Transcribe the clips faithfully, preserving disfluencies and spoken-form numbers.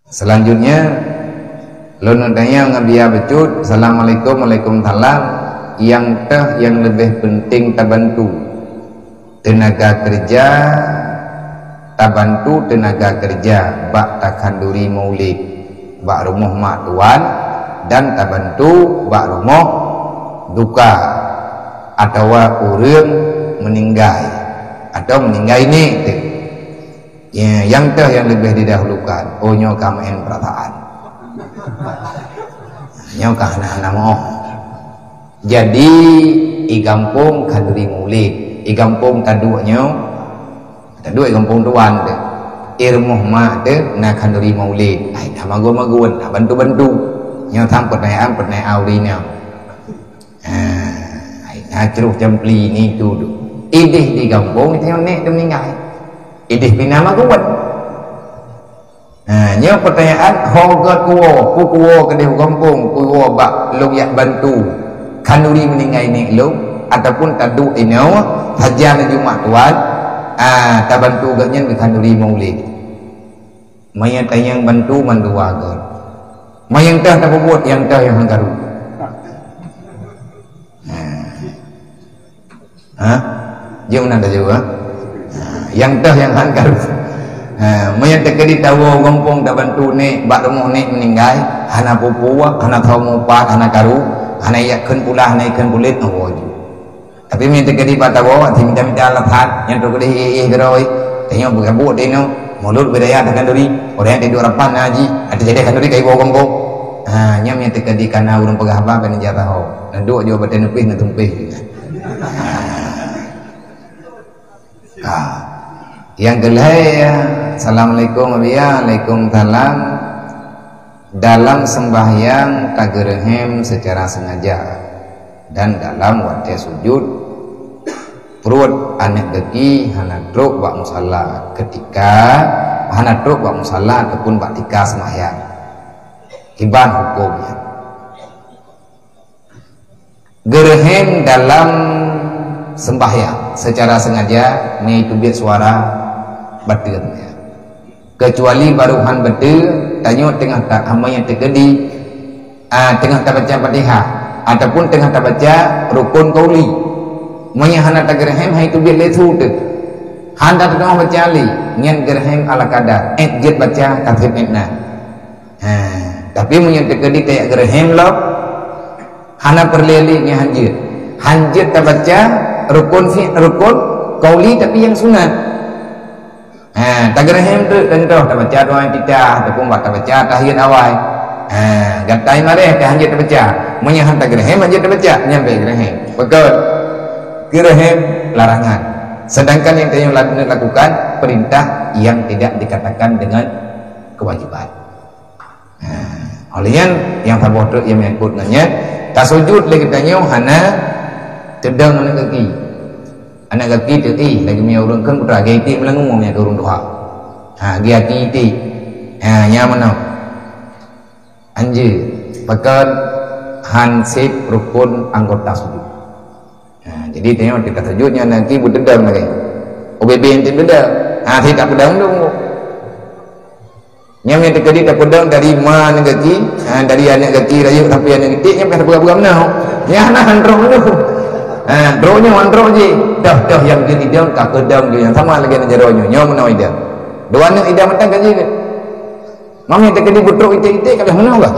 Selanjutnya, lôn neutanyong ngon biya bacut, "Assalamualaikum." "Waalaikumsalam." Nyang teuh nyang leubeh peunteng tabantu teunaga keureuja, tabantu teunaga keureuja bak takhanduri maulid bak rumoh mak tuan dan tabantu bak rumoh duka atawa ureuëng meuninggai atau meuninggai nek teuh. Ya, nyang teuh nyang leubeh didahulukan. Oh, nyoe ka meu'en peurasaan. Nyoe ka hana-hana moh. Jadi, i gampông khanduri maulid, i gampông taduek nyoe, taduek i gampông tuan teuh. I rumoh mak teuh na khanduri maulid. Ai, na magun-magun, na bantu-bantu. Nyoe tham peutanyaan-peutanyaan ureuëng inong. Ha, ai, na cruh campli ni tu. Ideh di gampông itu nyang nek teuh meuninggai. Ideh pih na magun. Ha, nyoe peutanyaan, ho gét kuwoe, peue kuwoe keudeh u gampông, kuwoe bak lôn jak bantu khanduri meuninggai nek lôn, ataupun taduek inoe sajan laju mak tuan, ah, tabantu gobnyan keu khanduri maulid. Meunyoe tanyong bantu mandua gét. Meunyoe teuh tapeubuet, nyang teuh nyang han karu. Ha. Ha? Jeuem na laju, ha? Ha, nyang teuh nyang han karu. Ha, meunyoe teukeudi tawoe gampông tabantu nek bak rumoh nek meuninggai, hana peue-peue, hana tho mupat, hana karu, hana jak kheun pula, hana kheun pulet, oh, woe ju. Tapi meunyoe teukeudi bak tawoe, mita-mita alasan, nyang teukeudi éh-éh keudroe, tanyoe beugabuk di inoe, mulod beudaya takhanduri, ureuëng tidu rapan na haji, ateueh jadi khanduri ka iwoe gampông. Ha, nyan meunyoe teukeudi kana ureuëng peugah haba keu neujak taho. Neuduek ju batée neupih, neutumpih. Ha. Nyang keulhée, ya. Assalamualaikum, Abiya. Waalaikumsalam. Dalam sembahyang tageureuhem secara sengaja dan dalam watée sujud, pruet aneuëk gaki hana trok bak musala ketika, hana trok bak musala ataupun bak tika sembahyang. Kiban huköm nyan? Geureuhem dalam sembahyang secara sengaja, meunyoe teubiet suara bateue, ya. Kecuali baroe han bateue, tanyoe teungoh ta-, hama nyang teukeudi, ah, teungoh tabaca Fatihah ataupun teungoh tabaca rukun qauli. Meunyoe hana tageureuhem, han teubiet lé su teuh. Han tateungoh baca lé, nyan geureuhem ala kadar, ék jeuet baca, ka sép ék na. Ha, tapi meunyoe teukeudi tajak geureuhem lom, hana peureulée lé nyan han jeuet. Han jeuet tabaca rukun fi-, rukun qauli tapi nyang sunat. Ha, tageureuhem tu contoh tabaca doa iftitah ataupun bak tabaca tahiyat awai. Ha, gata maréh teuh han jeuet tabaca. Meunyoe han tageureuhem han jeuet tabaca, nyan bèk geureuhem. Pakon? Geureuhem larangan. Sedangkan nyang tanyoe la-, lakukan perintah yang tidak dikatakan dengan kewajiban. Ha, oleh nyan, nyang saboh treuk nyang menyangkut ngon nyan, tasujud lé geutanyoe hana teudong aneuëk gaki. Aneuëk gaki teuh, eh, lagée meunyoe ureuëng kheun putra, gaki iték meulangue meunyoe keu ureuëng tuha. Ha, gaki iték. Ha, nyan meunoe. Anjeue, pakon han sép rukun anggota sujud. Ha, jadi tanyoe tika sujud nyan gaki beuteudong lagée. O B B ente beudong. Ha, sép tak peudong dong. Nyan nyang teukeudi tapeudong dari ma aneuëk gaki, ha, dari aneuëk gaki rayeuk sampai aneuëk iték nyan payah tapeugah-peugah meunoe. Nyan hana han droe nyoe. Ha, droe nyoe han droe jih. Dah, dah nyang jeuet idong ka keudong jih nyang sama lagée ngon jaroe nyoe. Nyoe meunoe idong. Dua aneuëk idong mantong ka jeuet. Mami teukeudi beutrok iték-iték ka lheueh meunoe bah.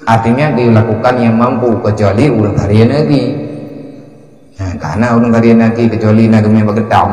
Artinya dilakukan nyang mampu kecuali ureuëng tari aneuëk gaki. Ha, ka hana ureuëng tari aneuëk gaki kecuali na geumé bak geutam.